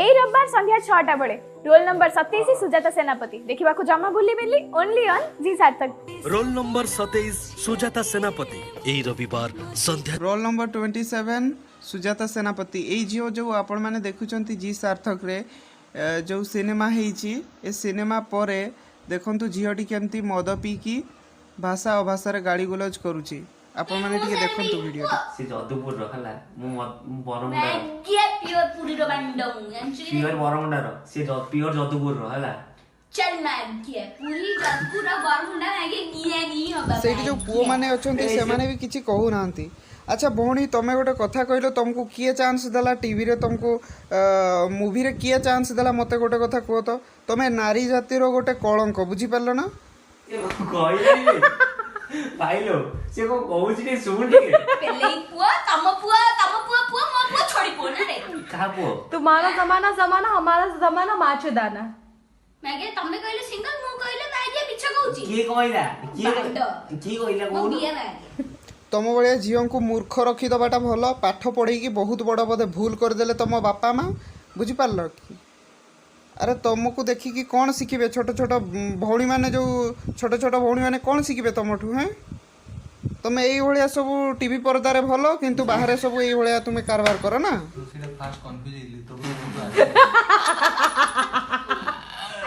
ଏଇ ରବିବାର ସନ୍ଧ୍ୟା 6ଟା ବେଳେ ରୋଲ ନମ୍ବର 27, ସୁଜାତା ସେନାପତି, ଦେଖିବାକୁ ଜମା ଭୁଲିବେନି, only on Zee Sarthak. Roll number 27, Sujata Senapati, ଏଇ ରବିବାର ସନ୍ଧ୍ୟା। Roll number 27, Sujata Senapati. ଏଇ ଝିଅ ଯେଉଁ ଆପଣମାନେ ଦେଖୁଛନ୍ତି, ଜି ସାର୍ଥକରେ ଯେଉଁ ସିନେମା ହେଇଛି, ଏ ସିନେମା ପରେ ଦେଖନ୍ତୁ ଝିଅଟି କେମିତି ମଦ ପିଇକି ଭାଷା ଅଭାଷାରେ ଗାଳି ଗୁଲଜ କରୁଛି। ଆପଣମାନେ ଟିକେ ଦେଖନ୍ତୁ ଭିଡ଼ିଓଟି। ସେ ଯଦୁପୁରର ହେଲା, ମୁଁ ବରମୁଣ୍ଡାର। କିଏ ପିଓର ପୁରୀର ବାଣ୍ଡ ମୁଁ ଜାଣିଛୁ କି? ପିଓର ବରମୁଣ୍ଡାର, ସେ ପିଓର ଯଦୁପୁରର ହେଲା। ଚାଲ ମାଗିଆ, ପୁରୀ, ଯଦୁପୁର, ବରମୁଣ୍ଡା ମାଗି ଗିଆ ଗି ହବା। ସେଇଠି ଯେଉଁ ପୁଅମାନେ ଅଛନ୍ତି, ସେମାନେ ବି କିଛି କହୁନାହାନ୍ତି। ଆଚ୍ଛା ଭଉଣୀ, ତମେ ଗୋଟେ କଥା କହିଲ, ତମକୁ କିଏ ଚାନ୍ସ ଦେଲା ଟିଭିରେ? ତମକୁ ମୁଭିରେ କିଏ ଚାନ୍ସ ଦେଲା? ମୋତେ ଗୋଟେ କଥା କୁହ ତ। ତମେ ନାରୀ ଜାତିର ଗୋଟେ କଳଙ୍କ, ବୁଝିପାରିଲ ନା? କହିଲାନି ପାଇलो, ସେ କଣ କହୁଛି ଟିକେ ଶୁଣ ଟିକେ। ପେଲେଇ ପୁଅ, ତମ ପୁଅ, ତମ ପୁଅ ପୁଅ, ମୋ ପୁଅ ଛୋଡ଼ି ପୁଅ ନା ରେ। କାହା ପୁଅ? तुम्हारा जमाना जमाना, हमारा जमाना माचुदाना। ମାଗିଆ, ତମେ କହିଲେ ସିଙ୍ଗଲ, ମୁଁ କହିଲେ ମାଗିଆ ମିଛ କହୁଛି। କିଏ କହିଲା? କିଏ? ବାଣ୍ଡ। କିଏ କହିଲା? ମୋ କହୁନୁ। ବିଆ ମାଗିଆ। ତମ ଭଳିଆ ଝିଅଙ୍କୁ ମୂର୍ଖ ରଖିଦେବାଟା ଭଲ। ପାଠ ପଢ଼େଇକି ବହୁତ ବଡ଼ ବୋଧେ ଭୁଲ କରିଦେଲେ ତମ ବାପା ମା, ବୁଝିପାରିଲ କି? ଆରେ, ତମକୁ ଦେଖିକି କ'ଣ ଶିଖିବେ ଛୋଟ ଛୋଟ ଭଉଣୀମାନେ? ଯେଉଁ ଛୋଟ ଛୋଟ ଭଉଣୀମାନେ କ'ଣ ଶିଖିବେ ତମଠୁ? ହେଁ, ତମେ ଏଇଭଳିଆ ସବୁ ଟିଭି ପରଦାରେ ଭଲ, କିନ୍ତୁ ବାହାରେ ସବୁ ଏଇଭଳିଆ ତୁମେ କାରବାର କର ନା? ସେଇଟା ଫାଷ୍ଟ କନଫ୍ୟୁଜ ହେଇଥିଲି ତ।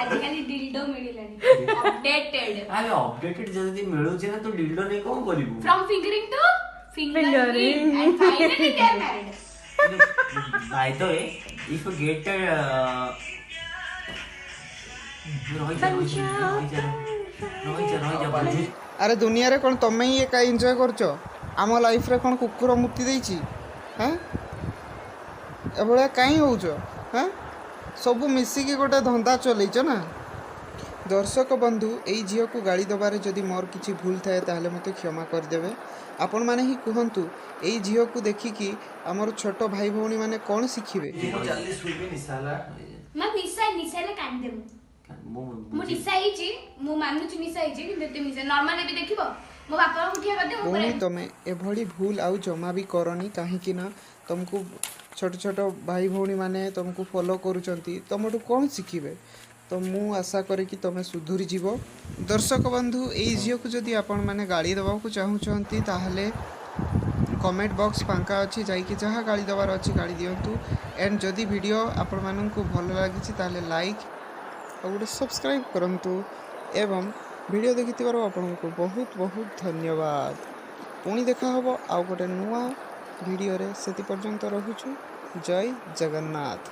ଆଜିକାଲି ଡିଲ୍ଡୋ ମିଳିଲାଣି, ଅପଡେଟେଡ। ଆରେ, ଅପଡେଟେଡ ଯଦି ମିଳୁଛି ନା, ତୁ ଡିଲ୍ଡୋ ନେଇ କଣ କରିବୁ? From fingering to fingering, Fingering. And finally they are married. By the way, if you get a ରହିଯା, ରହିଯା, ରହିଯା, ରହିଯା, ରହିଯା, ବୁଝୁ। ଆରେ, ଦୁନିଆରେ କ'ଣ ତମେ ହିଁ ଏକା ଏନ୍ଜୟ କରୁଛ? ଆମ ଲାଇଫରେ କ'ଣ କୁକୁର ମୁତି ଦେଇଛି? ହାଁ, ଏଭଳିଆ କାହିଁ ହେଉଛ? ହାଁ, ସବୁ ମିଶିକି ଗୋଟେ ଧନ୍ଦା ଚଲେଇଛ ନା? ଦର୍ଶକ ବନ୍ଧୁ, ଏଇ ଝିଅକୁ ଗାଳି ଦେବାରେ ଯଦି ମୋର କିଛି ଭୁଲ ଥାଏ, ତାହେଲେ ମୋତେ କ୍ଷମା କରିଦେବେ। ଆପଣମାନେ ହିଁ କୁହନ୍ତୁ, ଏଇ ଝିଅକୁ ଦେଖିକି ଆମର ଛୋଟ ଭାଇ ଭଉଣୀମାନେ କ'ଣ ଶିଖିବେ? ମୁଁ ଜଲ୍ଦି ଶୋଇବି, ନିଶା ହେଲା। ମା ନିଶା, ନିଶା ହେଲେ କାନ୍ଦେ ମୁଁ। ମୁଁ ମୁଁ ନିଶା ହେଇଛି, ମୁଁ ମାନୁଛି ନିଶା ହେଇଛି, କିନ୍ତୁ ଏତେ ନିଶା ନର୍ମାଲ ଏବେ ଦେଖିବ, ମୋ ବାପାଙ୍କୁ ଠିଆ କରିଦେ ମୁଁ ଭଉଣୀ, ପୁରା ତମେ ଏଭଳି ଭୁଲ ଆଉ ଜମା ବି କରନି, କାହିଁକି ନା ତମକୁ ଛୋଟ ଛୋଟ ଭାଇ ଭଉଣୀମାନେ ତମକୁ ଫଲୋ କରୁଛନ୍ତି, ତମଠୁ କ'ଣ ଶିଖିବେ? ତ ମୁଁ ଆଶା କରେ କି ତମେ ସୁଧୁରି ଯିବ। ଦର୍ଶକ ବନ୍ଧୁ, ଏଇ ଝିଅକୁ ଯଦି ଆପଣମାନେ ଗାଳି ଦେବାକୁ ଚାହୁଁଛନ୍ତି, ତାହେଲେ କମେଣ୍ଟ ବକ୍ସ ଫାଙ୍କା ଅଛି, ଯାଇକି ଯାହା ଗାଳି ଦେବାର ଅଛି ଗାଳି ଦିଅନ୍ତୁ। ଆଣ୍ଡ ଯଦି ଭିଡ଼ିଓ ଆପଣମାନଙ୍କୁ ଭଲ ଲାଗିଛି, ତାହେଲେ ଲାଇକ୍ ଆଉ ଗୋଟେ ସବସ୍କ୍ରାଇବ୍ କରନ୍ତୁ ଏବଂ ଭିଡ଼ିଓ ଦେଖିଥିବାରୁ ଆପଣଙ୍କୁ ବହୁତ ବହୁତ ଧନ୍ୟବାଦ। ପୁଣି ଦେଖା ହେବ ଆଉ ଗୋଟେ ନୂଆ ଭିଡ଼ିଓରେ, ସେଥି ପର୍ଯ୍ୟନ୍ତ ରହୁଛୁ। ଜୟ ଜଗନ୍ନାଥ।